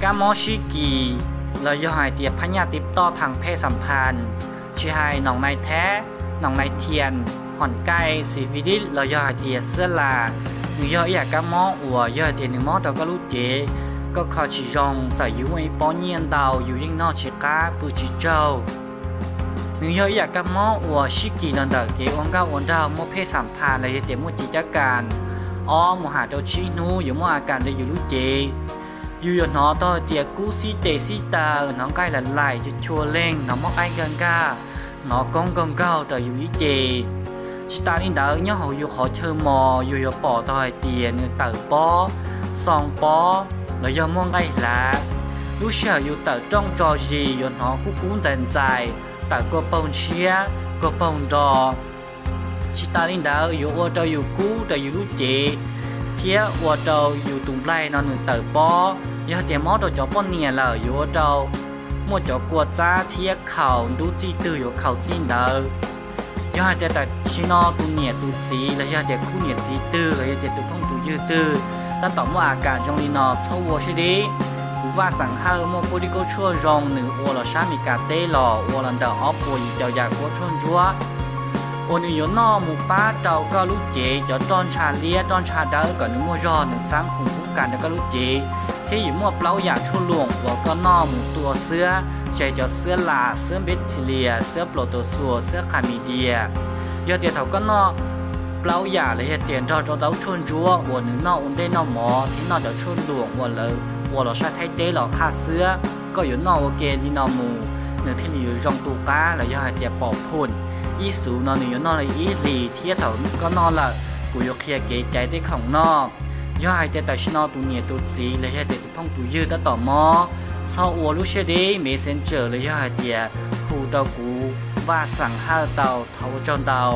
Kab mob sib kis los yog hais tias phab nyaj tiv toj thas phej xam phas, tsis hais noom nais thab, noom nais thias, hom kaij, xis fis lib los yog hais tias xab las, nws yog ib yam kab mob uas yog hais tias nws mob rau koj lub cev, koj kho tsis zoo, txawm yus muaj ib pob nyiaj ntau yus yeej noj tsis qab pw tsis tsaug. Nws yog ib yam kab mob uas sib kis los ntawm kev ua nkauj ua nraug, muaj phej xam phas los yog tias muaj cev cab kas. Ob mus has rau tsib hnub yuav muaj a kas rau yus lub cev. Yus yuav hnov tau hais tias kub xib tes xib taw, hnov nqaij lam laim chua chua leeg, hnov mob qaib nkag nkag, hnov koob nkaug nkaug rau yus ib ce. Tsis tas li ntawd nyob hauv yus qhov chaw mos yus yuav pom tau hais tias nws tawm pob, xoo pob los yog muaj nqaij hlav. Lub sij hawm yus tawm rooj tso zis yuav hnov kub kub ntxais ntxais, tawm kua paug ntshiab, kua paug nro. Tsis tas li ntawd yuav ua rau yus kub rau yus lub cev, thiab ua rau yus tus nplaig no nws tawm pob. Yog tias mob rau cov poj niam lawm yuav ua rau muaj cov kua txab thiab khaus, ntub txij twg yuav khaus txij ntawd. Yog hais tias tam sim no tus niam tus txiv los yog tias khub niam txiv twg los yog tias tus phooj tus ywg twg tab tom muaj a kas zoo li no txhob ua siab deb. Kuv Vaj Xeem Hawj muaj kuab dib kuab tshuaj zoo, nws ua los sab Meskas teb los ua los ntawm ob puas yim caum yam kuab tshuaj ntsuab uas nws yuav noj mus pab rau koj lub cev cov roj ntsha liab roj ntsha dawb kom nws muaj zog, nws xab khoom kub kas rau koj lub cev. Thiab yus muaj plaub yam tshuaj luam uas koj noj mus tua xwab, tsis hais cov xwab las, xwab npeb thi lias, xwab plaus taus xuas, xwab qha mis dias. Yog tias thaum koj noj plaub yam los yog tias nrog rau tau tshuaj ntsuab uas nws noj ua ntej noj mov thiab noj cov tshuaj luam uas lawv ua los sab Thaib teb los qhaj xwab, koj yuav noj ua ke li no mus, nws thiaj li yuav zoo tu qab los yog hais tias pom phum. Ib xuv no nws yuav noj li ib hlis thiab thaum koj noj lawm, kuv yuav qhia kev cais tej khoom noj. Yog hais tias tam sim no tus niam tus txiv los yog tias tus phooj tus ywg tab tom mob, txhob ua lub siab deb, Messenger los yog hais tias hu rau kuv Vaj Xeem Hawj tau, thov ua tsaug ntau.